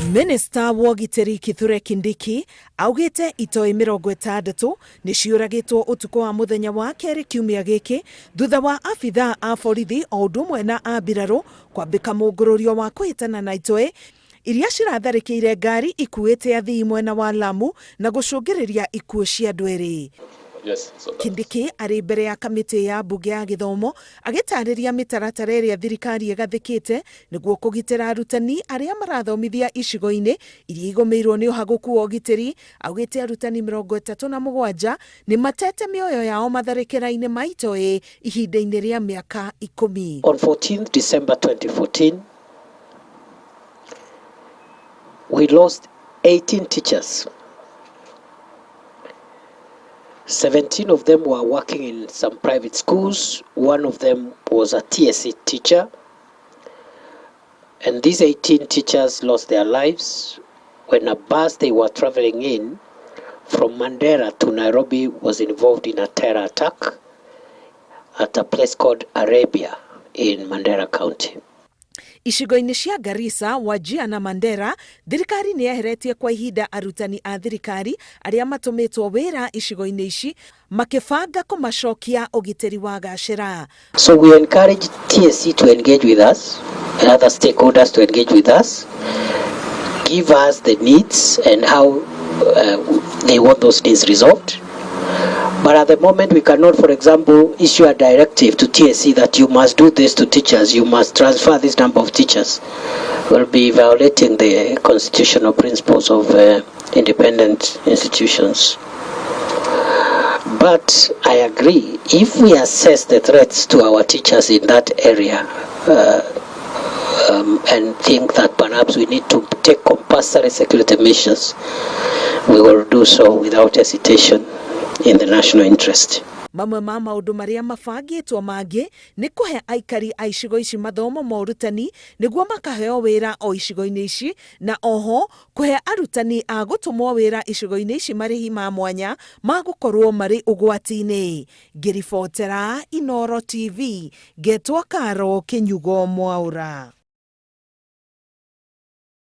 Minista wa ũgitĩri Kithure Kindiki augĩte itoi 60 nĩ ciũragĩtwo ũtukũ wa mũthenya wa kerĩ kiumia gĩkĩ thutha wa abithaa a borithi o ũndũ ũmwe na a mbirarũ kwambĩka mũngũrũrio wa kũhĩtana na itoi iria ciratharĩkĩire ngari ikuĩte athii mwena wa Lamu na gũcũngĩrĩria ikuũ cia andũ erĩ. Kindiki arĩ mbere ya kamĩtĩ ya mbunge ya gĩthomo agĩtarĩria mĩtaratara ĩrĩa thirikari ĩgathĩkĩte nĩguo kũgitĩra arutani arĩa marathomithia icigo-inĩ iria igũmĩirwo nĩ ũhagũku wa ũgitĩri. Augĩte arutani 37 nĩ matete mĩoyo yao matharĩkĩra-inĩ ma itoi ihinda-inĩ rĩa mĩaka 10. On 14th December 2014, we lost 18 teachers. 17 of them were working in some private schools. One of them was a TSC teacher. And these 18 teachers lost their lives when a bus they were traveling in from Mandera to Nairobi was involved in a terror attack at a place called Arabia in Mandera County. Icigo-inĩ cia Garissa, Wajir na Mandera, thirikari nĩ yeheretie kwa ihinda arutani a thirikari arĩa matũmĩtwo wĩra icigo-inĩ ici makĩbanga kũmacokia ũgitĩri wagacĩra. So we encourage TSC to engage with us and other stakeholders to engage with us, give us the needs and how they want those needs resolved. But at the moment, we cannot, for example, issue a directive to TSC that you must do this to teachers, you must transfer this number of teachers. We'll be violating the constitutional principles of independent institutions. But I agree, if we assess the threats to our teachers in that area and think that perhaps we need to take compulsory security measures, we will do so without hesitation in the national interest. Mamwe ma maũndũ marĩa mabangĩtwo mangĩ nĩ kũhe aikari a icigo ici mathomo ma ũrutani nĩguo makaheo wĩra o icigo-inĩ ici, na oho kũhe arutani a gũtũmwo wĩra icigo-inĩ ici marĩhi ma mwanya ma gũkorwo marĩ ũgwati-inĩ. Ngĩribotera Inooro TV, ngetwo Karo Kĩnyugo Mwaũra.